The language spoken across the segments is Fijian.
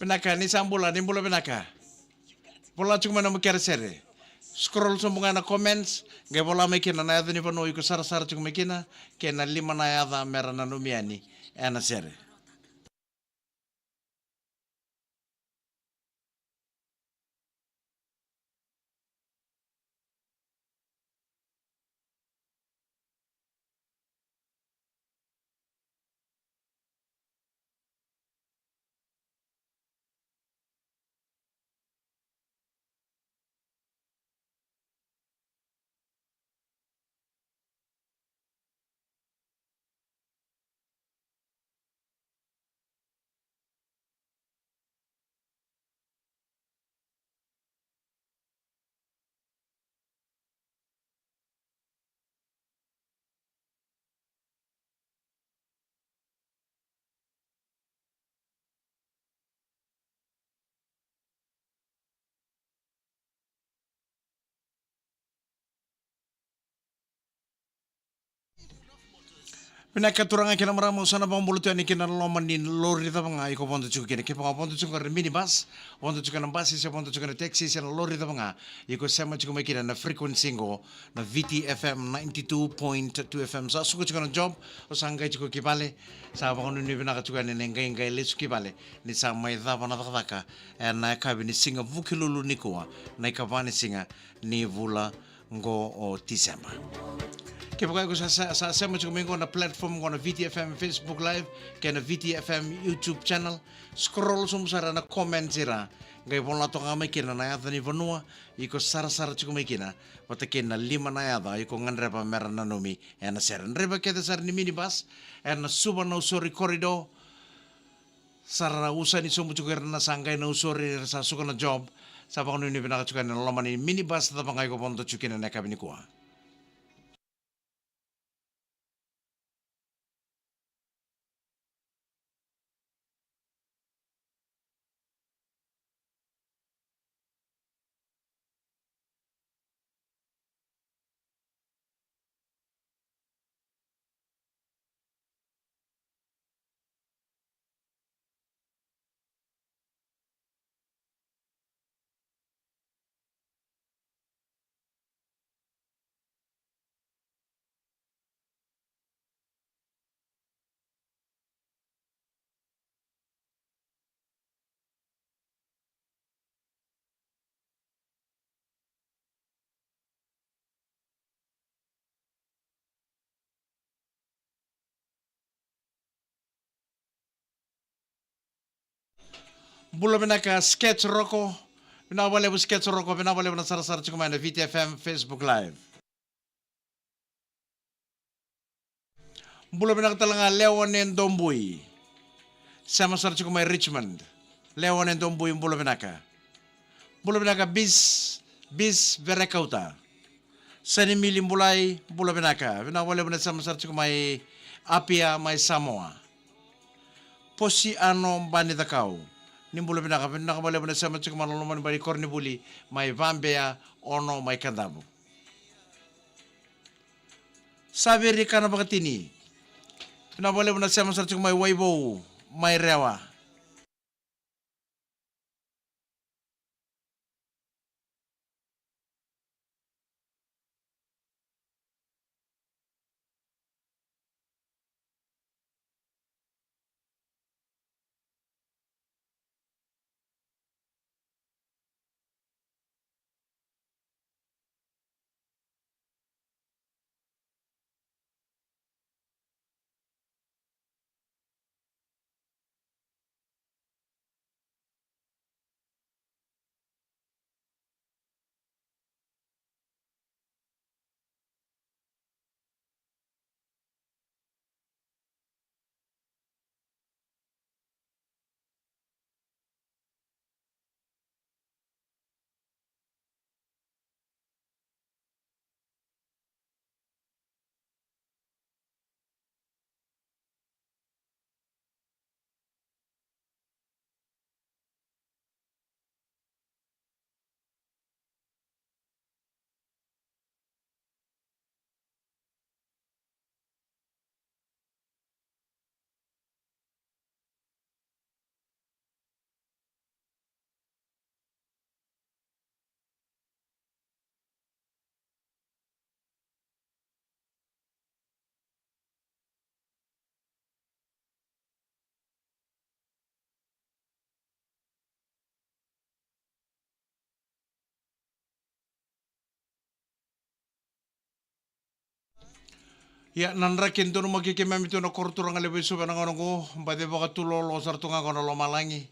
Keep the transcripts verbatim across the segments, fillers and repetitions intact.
Vinaka, ni sa bula, ni bula vinaka. Vola tiko mai na nomu keresere. Scroll sobu ga na comments, qai vola mai kina na yaca ni vanua iko sarasara tiko mai kina, kei na lima na yaca mera nanumi yani ena sere. Vinaka turaga kei na marama, au sa na vakabula tu yani kina loma ni lori cava ga iko vodo tiko kina. Kevaka vodo tiko na minibus, vodo tiko na basi, se vodo tiko na taxi, se na lori cava ga iko sema tiko mai kina na frequency qo, na V T F M ninety-two point two F M. Sa suka tiko na job, o sa qai tiko ki vale, sa vakanuinui vinaka tiko yani na qaiqai lesu ki vale, ni sa mai cava na cakacaka ena yakavi ni siga Vukelulu nikua, na ikava ni siga ni vula qo o Tiseba. Kevaka iko sa, sa, sa sema tiko mai qo na platform qo na V T F M Facebook Live, kei na V T F M YouTube channel, scroll sobu sara na comments ira, qai vola toka ga mai kina na yaca ni vanua iko sarasara tiko mai kina, vata kei na lima na yaca iko gadreva mera nanumi ena sere. Draiva kece sara ni minibus ena Suva Nausori corridor, sa ra usani sobu tiko ira na sa qai Nausori, era sa suka na job, sa vakanuinui vinaka tiko yani na loma ni minibus cava ga iko vodo tiko kina ena yakavi nikua. Bula vinaka Sketch Roko. Vinaka vakalevu Sketch Roko, vinaka vakalevu na sarasara tiko mai na V T F M Facebook Live. Bula vinaka tale ga Leone Dobui. Sema sara tiko mai Richmond. Leone Dobui, bula vinaka. Bula vinaka Bis, Bis Verekauta. Sanimili Bulai, bula vinaka. Vinaka vakalevu na sema sara tiko mai Apia, mai Samoa. Posi Ano Bani Cakau. Ni bula vinaka, vinaka vakalevu na sema tiko mai na loma ni bai koronivuli, mai Vabea, Ono, mai Kadavu. Saveri Kana Vakatini. Vinaka vakalevu na sema sara tiko mai Waivou, mai Rewa. Ia na draki e donumaki keimami tu na koro turaga levu e Suva ena gauna oqo, baci vakatulolo sara tu ga qo na lomalagi.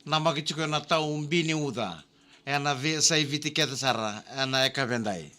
Namaki tiko ena tau bi ni uca ena veiyasai Viti kece sara ena yakavi edai.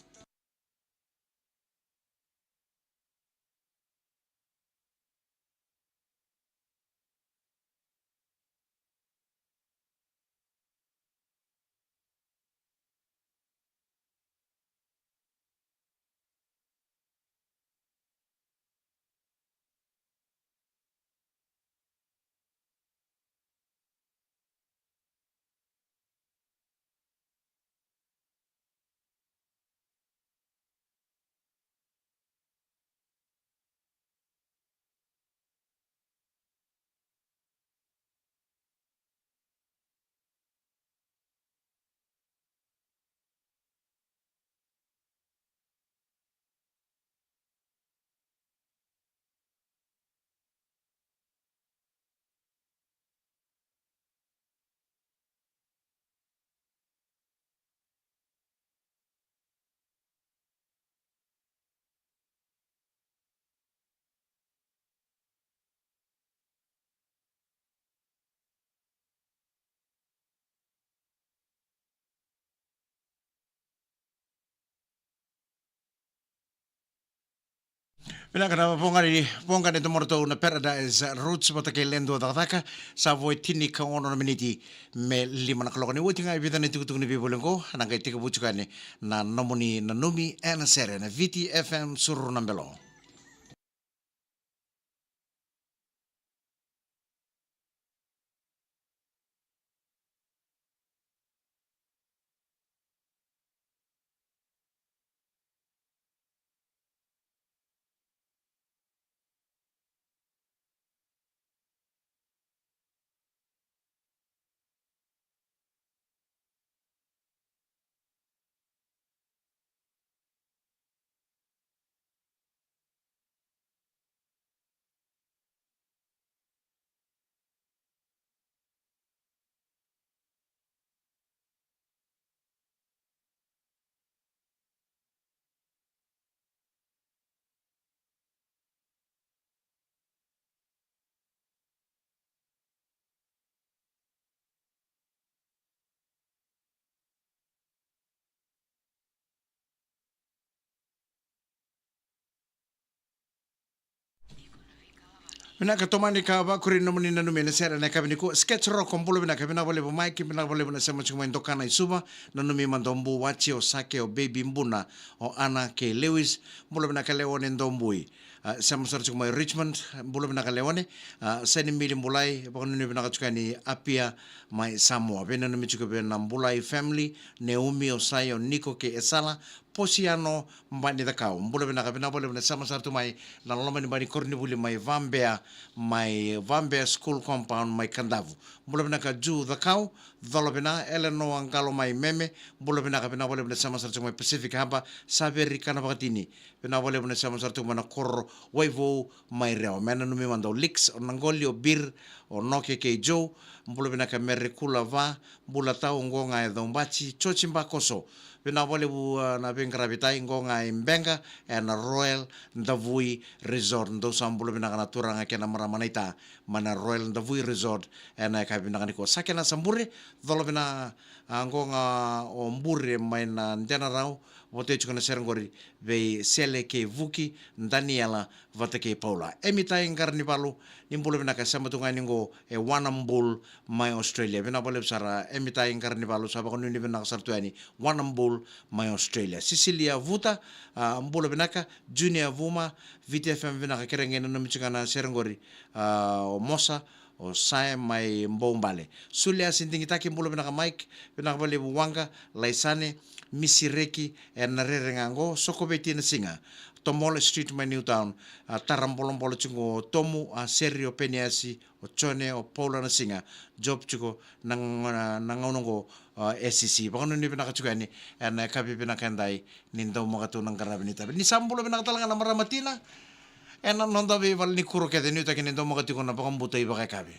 Vinaka na voqa ni, voqa ni domoratou na Paradise Roots vata kei Ledua Cakacaka. Sa vo e tini ka ono na miniti me lima na kaloko. Ni oti ga e vica na itukutuku ni veivoli oqo, na qai tekivu tiko yani na nomuni nanumi ena sere na Viti F M Suru na Belo. Vinaka, tomani ka vakuri nomuni nanumi ena sere ena yakavi nikua. Sketch Rock, bula vinaka, vinaka vakalevu Mike, vinaka vakalevu na sema tiko mai Dokana i Suva, nanumi mada o Bu Wachi, o Sake, o Baby Buna, o Ana kei Lewis, bula vinaka Leone Dobui. A, sema sara tiko mai Richmond, bula vinaka Leone. A, Saini Mili Bulai, vakanuinui vinaka tiko yani Apia mai Samoa. Veinanumi tiko vei na Bulai family, Neumi, o Sai, o Niko kei Esala, Posiano, Bani Cakau. Bula vinaka, vinaka vakalevu na sema sara tu mai na loma ni bani koronivuli mai Vabea, mai Vabea School Compound, mai Kadavu. Bula vinaka Ju Cakau, cola vina, Elenoa Qalo mai Meme, bula vinaka, vinaka vakalevu na sema sara tiko mai Pacific Harbour, Saveri Kanavakatini. Vinaka vakalevu na sema sara tiko mai na koro Waivou mai Rewa. Me nanumi mada o Lix, o Naqoli, o Bir, o Noke kei Joe. Bula vinaka Mere Kula Va, bula tau oqo ga e Caubati, Joji Bakoso. Vinaka vakalevu, a, na veiqaravi tai oqo ga e Beqa, ena Royal Davui Resort. Dou sa bula vinaka na turaga kei na marama naita mai na Royal Davui Resort ena yakavi vinaka nikua. Sake na Sabure, cola vina, a, oqo ga o Bure mai na Denarau, votei tiko na sere qori vei Sele kei Vuki, Daniela vata kei Paula. Emitai Qaranivalu, ni bula vinaka, sema tu ga yani qo e Warrnambool mai Australia. Vinaka vakalevu sara Emitai Qaranivalu, sa vakanuinui vinaka sara tu yani Warrnambool mai Australia. Sisilia Vuta, a, bula vinaka, Junior Vuma, Viti F M vinaka, kerei qai nanumi tiko ga na sere qori, a, o Mosa, o Sae mai Boubale. Suliasi Digitaki, bula vinaka Mike, vinaka vakalevu Waqa, Laisane, Misi Reki, ena rere ga qo, Sokoveti na Siga, Tomole Street mai Newtown, a, tara bolobolo tiko qo, Tomu, a, Seri, o Peniasi, o Jone, o Paula na Siga, Job tiko na, na, na gauna qo, a, S C C. Vakanuinui vinaka tiko yani, ena yakavi vinaka edai, ni daumaka tu na qaravi ni tavi. Ni sa bula vinaka tale ga na marama tina, ena noda veivale ni kuro kece, nuitaki ni daumaka tiko na vakabuta i vakayakavi.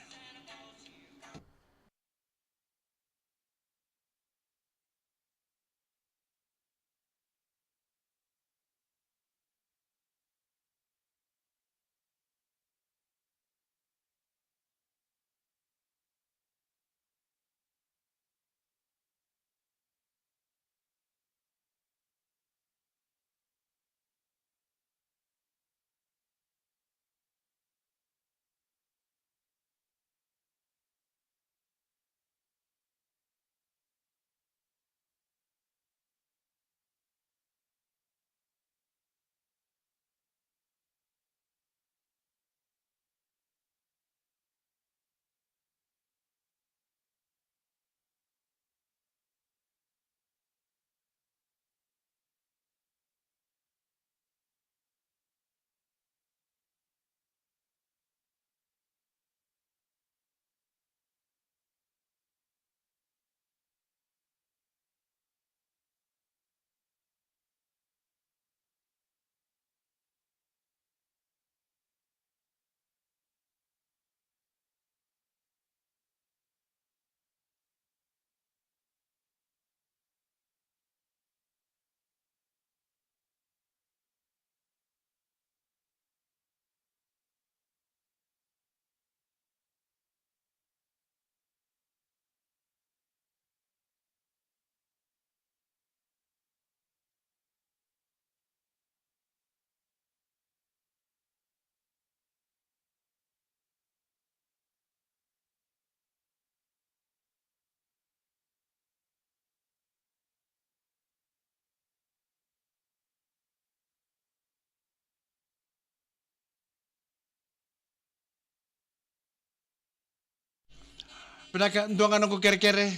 Vinaka, dua ga noqu kerekere,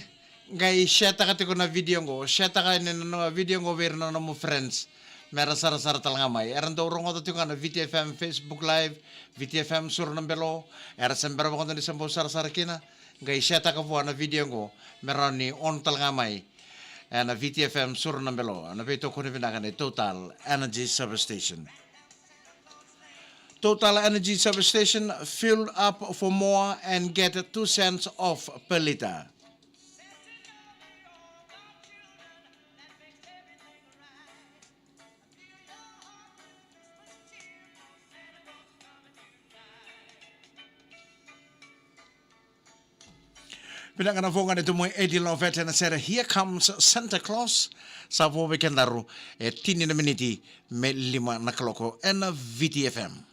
qai share-taka tiko na video qo, share-taka na, na, na video qo vei ira na nomu friends. Me ra sarasara tale ga mai. Era dau rogoca tiko ga na V T F M Facebook Live, V T F M Suru na Belo, era se bera vakadua ni se bau sarasara kina, qai share-taka vua na video qo, me rawa ni on tale ga mai. Ena V T F M Suru na Belo, na veitokoni vinaka ni Total Energy Service Station. Total Energy Service Station, fuel up for more and get two cents off per liter. Vinaka na voqa ni tumu Eddie Lovett ena sere Here Comes Santa Claus. Sa vo vei kedaru e tini na miniti me lima na kaloko ena V T F M.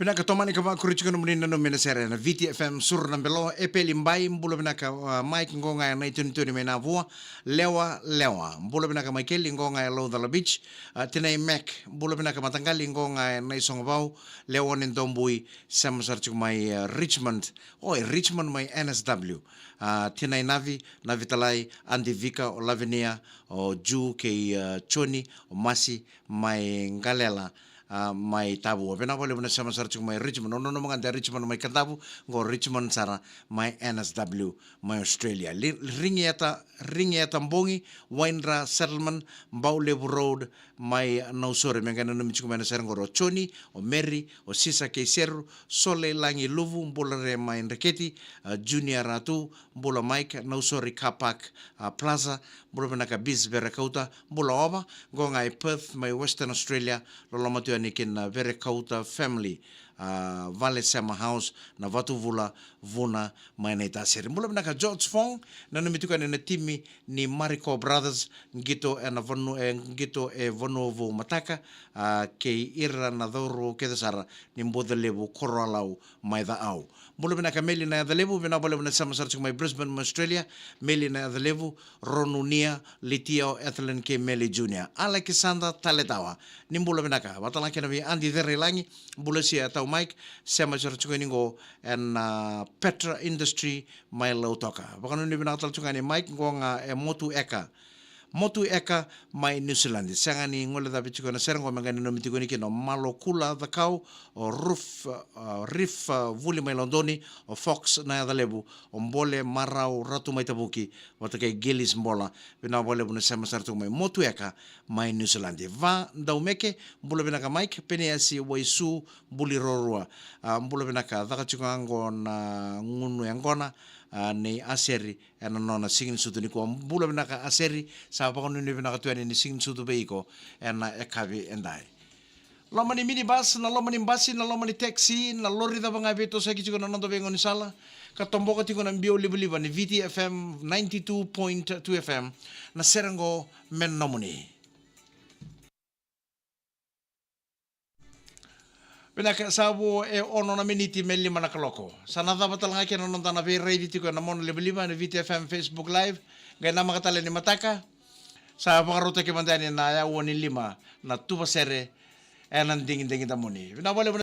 Vinaka, tomani ka vakuri tiko nomuni nanumi ena sere na V T F M Suru na Belo. Epeli Bai, bula vinaka, uh, Mike, qo ga e Naitonitoni mai Navua. Lewa, Lewa, bula vinaka Maikeli, qo ga e Laucala Beach. Uh, Tinai Mac, bula vinaka mataqali, qo ga e Naisogavau. Lewa ni Dobui, sema sara tiko mai, uh, Richmond. Oi, Richmond mai N S W. Uh, Tinai Navi, Navi Talai, Adi Vika, o Lavinia, o Ju kei, uh, Joni, o Masi, mai Qalela, a, mai Tavua. Vinaka vakalevu na sema sara tiko mai Richmond. O nona magada e Richmond mai Kadavu, qo Richmond sara mai N S W, mai Australia. Li-, Rigieta, Rigieta Bogi, Wainra Settlement, Baulevu Road, mai Nausori. Me qai nanumi tiko mai na sere qo o Joni, o Mary, o Sisa kei Seru, Sole Lagi Luvu, bula re mai Dreketi, a, Junior Ratu, bula Mike, Nausori Car Park, a, Plaza, bula vinaka Bis Verekauta, bula Ova, qo ga e Perth mai Western Australia, loloma tu yani kina Verekauta family, a, Vale Sema House, na Vatuvula, Vuna, mai Naitasiri. Bula vinaka George Fong, nanumi tiko yani na timi ni Mariko Brothers, qito ena vanu, e, qito e Vanua Vou Mataka, a, kei ira na cauravou kece sara ni Bucalevu, Koroalau, mai Caau. Bula vinaka Meli na Yacalevu, vinaka vakalevu na sema sara tiko mai Brisbane, mai Australia. Meli na Yacalevu, Ronunia, Litia, o Ethelyn kei Meli Junior. Alexander Taletawa, ni bula vinaka. Vata la kina vei Adi Cere i Lagi, bula sia tau Mike, sema sara tiko yani qo ena, a, Petra Industry mai Lautoka. Vakanuinui vinaka tale tiko ga ni Mike, qo ga e Motu Eka. Motu Eka mai New Zealand. Sega ni gole cavi tiko ena sere qo, me qai nanumi tiko yani kina o Malo Kula Cakau, o Ruf, a, Rif, a, Vuli mai Lodoni, o Fox na Yacalevu, o Bole Marau Ratu mai Tavuki, vata kei Gillis Bola, vinaka vakalevu na sema sara tiko mai Motu Eka mai New Zealand. Va Daumeke, bula vinaka Mike, Peniasi Waisu, Buli Rorua, a, bula vinaka, caka tiko ga qo na gunu yaqona, a, nei Aseri, ena nona siga ni sucu nikua. Bula vinaka Aseri, sa vakanuinui vinaka tu yani ni siga ni sucu vei iko ena yakavi edai. Loma ni minibus, na loma ni basi, na loma ni taxi, na lori cava ga e veitosoyaki tiko na noda veigaunisala, ka toboka tiko na biau livaliva ni V T F M ninety-two point two F M, na sere qo me nomuni. Vinaka, sa vo e ono na miniti me lima na kaloko. Sa na cava tale ga kina na noda na veiraici tiko ena mona livaliva ena V T F M Facebook Live. Qai namaka tale ni mataka sa vakarautaki mada yani na yaua ni lima na tuva sere ena digidigi damuni. Vinaka vakalevu.